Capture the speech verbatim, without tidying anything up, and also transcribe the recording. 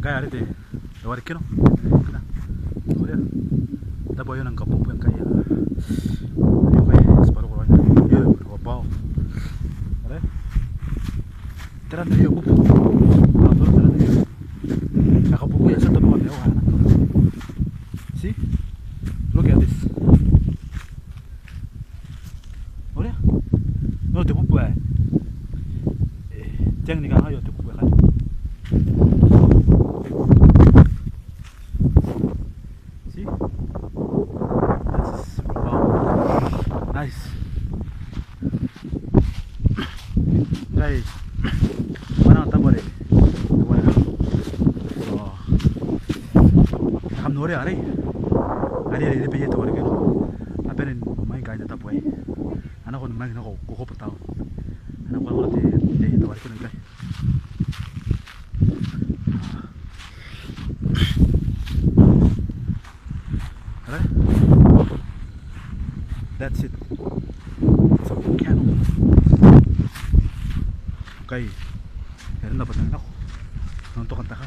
Are te, te warekino. Noria. Tabo aio nang kabubu ngkai. Aio ngkai, ti bwa roko raoi. Aio, roko bwa. Are. Tera aio bubu. Tera aio. Kabubu ae ti a tabo ngkai. See? Look at this. Noria? Nora te bubu ae. E, tiang ni kanga aio te bubu ae kanga. See? That's, wow. Nice. Ngkai, bwa nang tabo are. Tabo are. So, kam noria are. Are, are, are, bwa te warekino. A bane ni maeka n te tabo aei. A nako ni maeka nako, ko, ko botau. A nako, a nako te, te, te warekino ngkai. Are? That's it. It's a volcano. Ngkai, e aera naba n nako. Nang tokan taka.